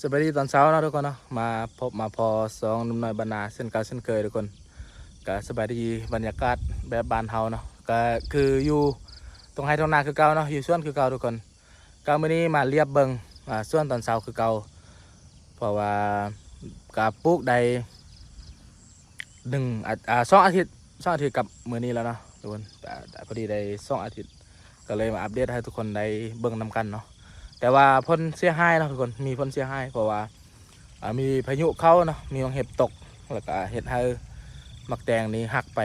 ສະບາຍດີຕອນເຊົ້າເນາະທຸກຄົນເນາະ ມາພົບມາພໍ້ສອງໜຸ່ມນ້ອຍບ້ານນາເຊັ່ນເກົ່າເຊັ່ນເຄີຍທຸກຄົນ. ກະສະບາຍດີ ບັນຍາກາດແບບບ້ານເຮົາເນາະ ກະຄືຢູ່ທົ່ງໄຮ່ທົ່ງນາຄືເກົ່າເນາະ ຢູ່ສວນຄືເກົ່າທຸກຄົນ. ກະມື້ນີ້ມາລຽບເບິ່ງ ອາ ສວນຕອນເຊົ້າຄືເກົ່າ ເພາະວ່າກະປູກໄດ້ໜຶ່ງອາ ອາ ສອງອາທິດ ສອງອາທິດກັບມື້ນີ້ແລ້ວເນາະທຸກຄົນ. ກະພໍດີໄດ້ສອງອາທິດ ກະເລີຍມາອັບເດດໃຫ້ທຸກຄົນໄດ້ເບິ່ງນຳກັນເນາະ. ແຕ່ວ່າຜົນເສຍຫາຍເນາະທຸກຄົນ ມີຜົນເສຍຫາຍ ເພາະວ່າ ອາ ມີພາຍຸເຂົ້າເນາະ ມີໝາກເຫັບຕົກ ແລ້ວກະເຮັດໃຫ້ໝາກແຕງນີ້ຫັກໄປ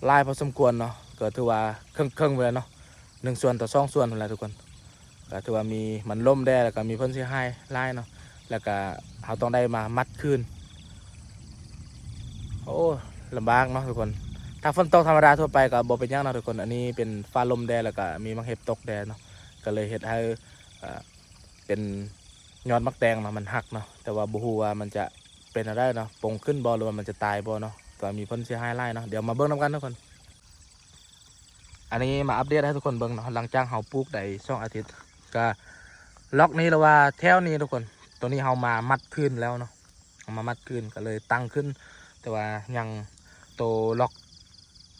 ຫຼາຍພໍສົມຄວນເນາະ ກະຖືວ່າເຄິ່ງໆ ພຸ້ນແຫຼະເນາະ ໜຶ່ງສ່ວນຕໍ່ສອງສ່ວນພຸ້ນແຫຼະທຸກຄົນ. ກະຖືວ່າມີ ມັນລົ້ມແດ່ ແລ້ວກະມີຜົນເສຍຫາຍຫຼາຍເນາະ ແລ້ວກະເຮົາຕ້ອງໄດ້ມາມັດຄືນ. ໂອ້ ລຳບາກເນາະທຸກຄົນ. ຖ້າຝົນຕົກທຳມະດາທົ່ວໄປກະບໍ່ເປັນຫຍັງເນາະທຸກຄົນ ອັນນີ້ເປັນຟ້າລົມແດ່ ແລ້ວກະມີໝາກເຫັບຕົກແດ່ເນາະ ກະເລີຍເຮັດໃຫ້ ເປັນຍອດໝາກແຕງເນາະ ມັນຫັກເນາະ ແຕ່ວ່າບໍ່ຮູ້ວ່າມັນຈະເປັນແນວໃດເນາະ ປົ່ງຂຶ້ນບໍ່ ຫຼືວ່າມັນຈະຕາຍບໍ່ເນາະ. ກະມີຜົນເສຍຫາຍຫຼາຍເນາະ ດຽວມາເບິ່ງນຳກັນທຸກຄົນ. ອັນນີ້ມາອັບເດດໃຫ້ທຸກຄົນເບິ່ງເນາະ ຫຼັງຈາກເຮົາປູກໄດ້ສອງອາທິດ ກະລັອກນີ້ ຫຼືວ່າແຖວນີ້ທຸກຄົນ ໂຕນີ້ເຮົາມາມັດຄືນແລ້ວເນາະ ເຮົາມາມັດຄືນ ກະເລີຍຕັ້ງຂຶ້ນ ແຕ່ວ່າຍັງໂຕລັອກ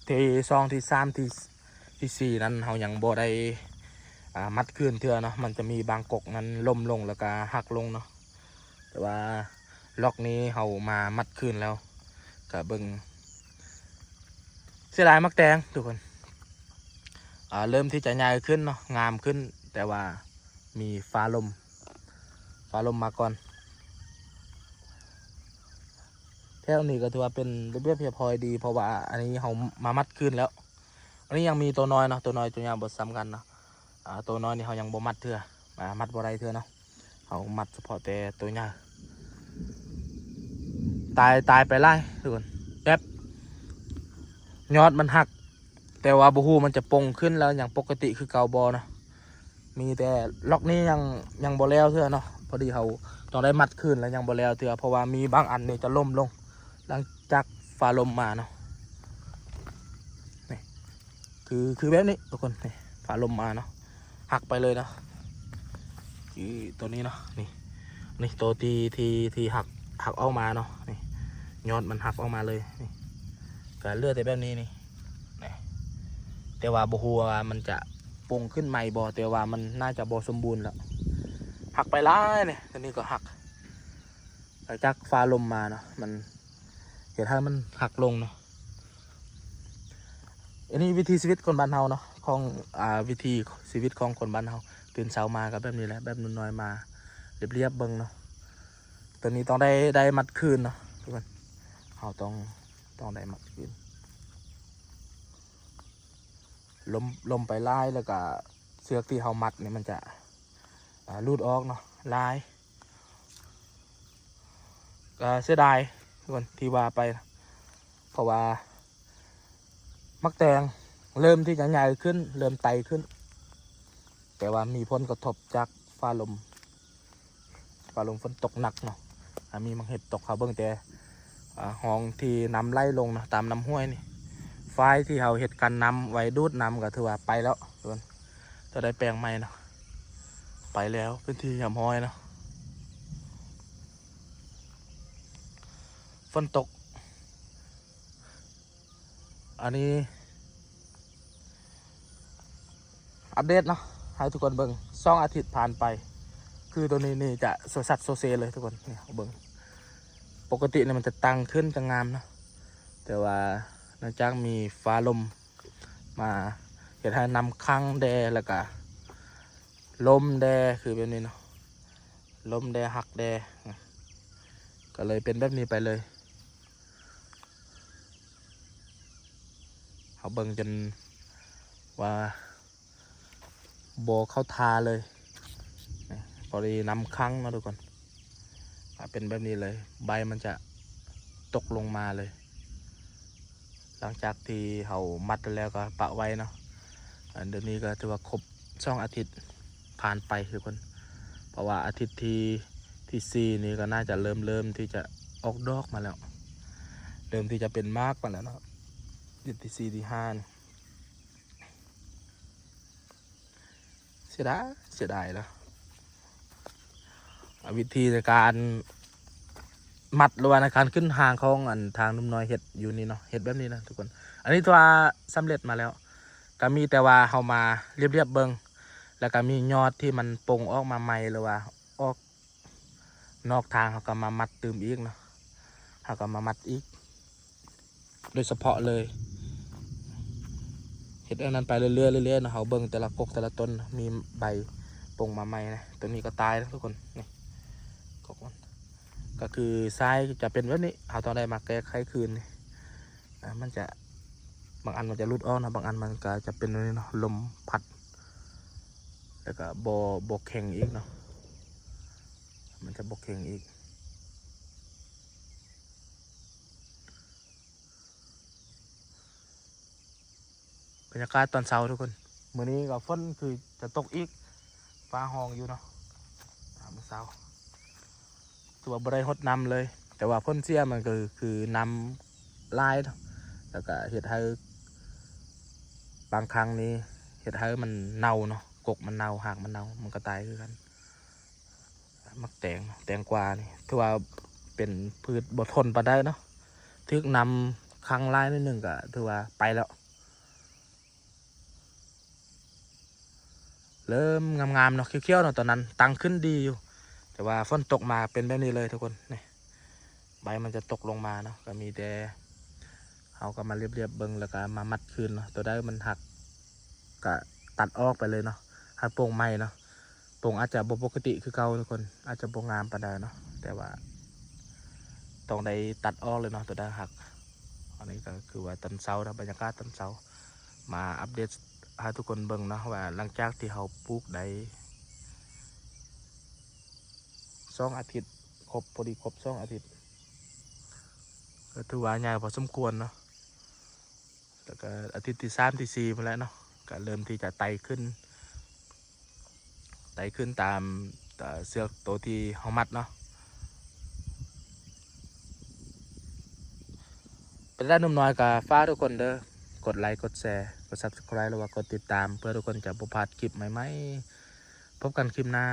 ທີສອງ ທີສາມ ທີ ທີສີ່ນັ້ນ ເຮົາຍັງບໍ່ໄດ້ ອາ ມັດຄືນເທື່ອເນາະ. ມັນຈະມີບາງກົກນັ້ນລົ້ມລົງ ແລ້ວກະຫັກລົງເນາະ ແຕ່ວ່າລັອກນີ້ເຮົາມາມັດຄືນແລ້ວ ກະເບິ່ງ ເສຍດາຍໝາກແຕງທຸກຄົນ. ອາ ເລີ່ມທີ່ຈະໃຫຍ່ຂຶ້ນເນາະ ງາມຂຶ້ນ ແຕ່ວ່າມີຟ້າລົມ ຟ້າລົມມາກ່ອນ. ແຖວນີ້ກະຖືວ່າເປັນລະບຽບຮຽບຮ້ອຍດີ ເພາະວ່າອັນນີ້ເຮົາມາມັດຄືນແລ້ວ. ອັນນີ້ຍັງມີໂຕນ້ອຍເນາະ ໂຕນ້ອຍໂຕໃຫຍ່ບໍ່ສ່ຳກັນເນາະ. ອາ ໂຕນ້ອຍນີ້ເຮົາຍັງບໍ່ມັດເທື່ອ ອາ ມັດບໍ່ໄດ້ເທື່ອເນາະ. ເຮົາມັດສະເພາະແຕ່ໂຕໃຫຍ່ ຕາຍ ຕາຍໄປຫຼາຍທຸກຄົນ ແບບຍອດມັນຫັກ ແຕ່ວ່າບໍ່ຮູ້ມັນຈະປົ່ງຂຶ້ນແລ້ວຍັງປົກກະຕິຄືເກົ່າບໍ່ເນາະ. ມີແຕ່ລັອກນີ້ຍັງ ຍັງບໍ່ແລ້ວເທື່ອເນາະ ພໍດີເຮົາຕ້ອງໄດ້ມັດຄືນ ແລ້ວຍັງບໍ່ແລ້ວເທື່ອ ເພາະວ່າມີບາງອັນນີ້ຈະລົ້ມລົງ ຫຼັງຈາກຟ້າລົມມາເນາະ. ນີ້ ຄື ຄືແບບນີ້ທຸກຄົນ ນີ້ ຟ້າລົມມາເນາະ ຫັກໄປເລີຍເນາະ. ຄືໂຕນີ້ເນາະ ນີ້ ນີ້ໂຕທີ່ ທີ່ ທີ່ຫັກ ຫັກອອກມາເນາະ ນີ້ ຍອດມັນຫັກອອກມາເລີຍ ນີ້ ກະເຫຼືອແຕ່ແບບນີ້ນີ້ ນີ້ ແຕ່ວ່າບໍ່ຮູ້ວ່າມັນຈະປົ່ງຂຶ້ນໃໝ່ບໍ່ ແຕ່ວ່າມັນໜ້າຈະບໍ່ສົມບູນແລ້ວ ຫັກໄປຫຼາຍນີ້. ໂຕນີ້ກະຫັກ ຫຼັງຈາກຟ້າລົມມາເນາະ ມັນເຮັດໃຫ້ມັນຫັກລົງເນາະ. ອັນນີ້ວິຖີຊີວິດຄົນບ້ານເຮົາເນາະ ຂອງ ອາ ວິຖີຊີວິດຂອງຄົນບ້ານເຮົາ ຕື່ນເຊົ້າມາກະແບບນີ້ແຫຼະ ແບບໜຸ່ມນ້ອຍມາລຽບໆເບິ່ງເນາະ. ໂຕນີ້ຕ້ອງໄດ້ ໄດ້ມັດຄືນເນາະທຸກຄົນ ເຮົາຕ້ອງ ຕ້ອງໄດ້ມັດຄືນ. ລົມ ລົມໄປຫຼາຍ ແລ້ວກະເຊືອກທີ່ເຮົາມັດນີ້ມັນຈະ ອາ ຫຼຸດອອກເນາະ ຫຼາຍ. ກະເສຍດາຍທຸກຄົນ ທີ່ວ່າໄປ ເພາະວ່າໝາກແຕງເລີ່ມທີ່ຈະໃຫຍ່ຂຶ້ນ ເລີ່ມໄຕ່ຂຶ້ນ ແຕ່ວ່າມີຜົນກະທົບຈາກຟ້າລົມ ຟ້າລົມຝົນຕົກໜັກເນາະ ອາ ມີໝາກເຫັບຕົກ. ເຮົາເບິ່ງແຕ່ ອາ ຮ່ອງທີ່ນ້ຳໄຫຼລົງເນາະ ຕາມນ້ຳຫ້ວຍນີ້ ຝາຍທີ່ເຮົາເຮັດກັນນ້ຳໄວ້ດູດນ້ຳກະຖືວ່າໄປແລ້ວທຸກຄົນ ຈະໄດ້ແປງໃໝ່ເນາະ ໄປແລ້ວເປັນທີ່ຮຽບຮ້ອຍເນາະ. ຝົນຕົກ ອັນນີ້ອັບເດດເນາະ ໃຫ້ທຸກຄົນເບິ່ງ ສອງອາທິດຜ່ານໄປ ຄືໂຕນີ້ນີ້ຈະໂຊຊັດໂຊເຊເລີຍທຸກຄົນ. ນີ້ເບິ່ງ ປົກກະຕິນີ້ມັນຈະຕັ້ງຂຶ້ນຈະງາມເນາະ ແຕ່ວ່າເນື່ອງຈາກມີຟ້າລົມມາເຮັດໃຫ້ນ້ຳຂັງແດ່ ແລ້ວກະລົມແດ່ ຄືແບບນີ້ເນາະ ລົມແດ່ ຫັກແດ່ ກະເລີຍເປັນແບບນີ້ໄປເລີຍ. ເຮົາເບິ່ງຈົນວ່າບໍ່ເຂົ້າທ່າເລີຍ ພໍດີນ້ຳຂັງເນາະທຸກຄົນ ເປັນແບບນີ້ເລີຍ ໃບມັນຈະຕົກລົງມາເລີຍ. ຫຼັງຈາກທີ່ເຮົາມັດແລ້ວກະປະໄວ້ເນາະ ອັນດຽວນີ້ກະຖືວ່າຄົບສອງອາທິດຜ່ານໄປທຸກຄົນ ເພາະວ່າອາທິດທີ ທີສີ່ນີ້ກະໜ້າຈະເລີ່ມ ເລີ່ມທີ່ຈະອອກດອກມາແລ້ວ ເລີ່ມທີ່ຈະເປັນໝາກມາແລ້ວເນາະ ອາທິດທີສີ່ ທີຫ້ານີ້. ເສຍດາຍ ເສຍດາຍເນາະ ວິທີໃນການມັດ ຫຼືວ່າໃນການຂຶ້ນຮາງຂອງອັນທາງໜຸ່ມນ້ອຍເຮັດຢູ່ນີ້ເນາະ ເຮັດແບບນີ້ນະທຸກຄົນ. ອັນນີ້ຖືວ່າສຳເລັດມາແລ້ວ ກໍມີແຕ່ວ່າເຮົາມາລຽບໆເບິ່ງ ແລ້ວກໍມີຍອດທີ່ມັນປົ່ງອອກມາໃໝ່ ຫຼືວ່າອອກນອກທາງ ເຮົາກໍມາມັດຕື່ມອີກເນາະ ເຮົາກໍມາມັດອີກ ໂດຍສະເພາະເລີຍ ເຮັດອັນນັ້ນໄປເລື້ອຍໆ ເລື້ອຍໆເນາະ. ເຮົາເບິ່ງແຕ່ລະກົກແຕ່ລະຕົ້ນ ມີໃບປົ່ງມາໃໝ່ນະ. ຕົວນີ້ກໍຕາຍນະທຸກຄົນ ນີ້ ກົກມັນ ກໍຄືຊາຍຈະເປັນແບບນີ້ ເຮົາຕ້ອງໄດ້ມາແກ້ໄຂຄືນນີ້. ອາ ມັນຈະ ບາງອັນມັນຈະຫຼຸດອອກນະ ບາງອັນມັນກໍຈະເປັນແບບນີ້ເນາະ ລົມພັດ ແລ້ວກໍບໍ່ ບໍ່ແຂງອີກເນາະ ມັນຈະບໍ່ແຂງອີກ. ບັນຍາກາດຕອນເຊົ້າທຸກຄົນ ມື້ນີ້ກໍຝົນຄືຈະຕົກອີກ ຟ້າຮ້ອງຢູ່ເນາະ ອາ ມື້ເຊົ້າ ຖືວ່າບໍ່ໄດ້ຫົດນ້ຳເລີຍ ແຕ່ວ່າຜົນເສຍມັນກໍຄືນ້ຳຫຼາຍເນາະ ແລ້ວກໍເຮັດໃຫ້ ບາງຄັ້ງນີ້ເຮັດໃຫ້ມັນເນົ່າເນາະ ກົກມັນເນົ່າ ຮາກມັນເນົ່າ ມັນກໍຕາຍຄືກັນ. ໝາກແຕງ ແຕງກວານີ້ຖືວ່າເປັນພືດບໍ່ທົນປານໃດເນາະ ຖືກນ້ຳຂັງຫຼາຍໜ້ອຍໜຶ່ງກໍຖືວ່າໄປແລ້ວ. ເລີ່ມງາມໆເນາະ ຂຽວໆເນາະ ຕອນນັ້ນຕັ້ງຂຶ້ນດີຢູ່ ແຕ່ວ່າຝົນຕົກມາເປັນແບບນີ້ເລີຍທຸກຄົນ. ນີ້ ໃບມັນຈະຕົກລົງມາເນາະ ກໍມີແຕ່ເຮົາກໍມາລຽບໆເບິ່ງ ແລ້ວກໍມາມັດຄືນເນາະ. ຕົວໃດມັນຫັກກໍຕັດອອກໄປເລີຍເນາະ ໃຫ້ປົ່ງໃໝ່ເນາະ. ປົ່ງອາດຈະບໍ່ປົກກະຕິຄືເກົ່າທຸກຄົນ ອາດຈະບໍ່ງາມປານໃດເນາະ ແຕ່ວ່າຕ້ອງໄດ້ຕັດອອກເລີຍເນາະ ຕົວໃດຫັກ. ອັນນີ້ກໍຄືວ່າຕອນເຊົ້ານະ ບັນຍາກາດຕອນເຊົ້າ ມາອັບເດດໃຫ້ທຸກຄົນເບິ່ງເນາະ ວ່າຫຼັງຈາກທີ່ເຮົາປູກໄດ້ສອງອາທິດ ຄົບ ພໍດີຄົບສອງອາທິດ ກໍຖືວ່າໃຫຍ່ພໍສົມຄວນເນາະ. ແລ້ວກໍອາທິດທີສາມ ທີສີ່ພຸ້ນແຫຼະເນາະ ກໍເລີ່ມທີ່ຈະໄຕ່ຂຶ້ນ ໄຕ່ຂຶ້ນຕາມ ເອີ ເຊືອກໂຕທີ່ເຮົາມັດເນາະ. ເປັນໄດ້ໜຸ່ມນ້ອຍກໍຝາກທຸກຄົນເດີ ກົດໄລ ກົດແຊ ກົດ Subscribe ຫຼືວ່າກົດຕິດຕາມ ເພື່ອທຸກຄົນຈະບໍ່ພາດຄລິບໃໝ່ໆ. ພົບກັນຄລິບໜ້າ.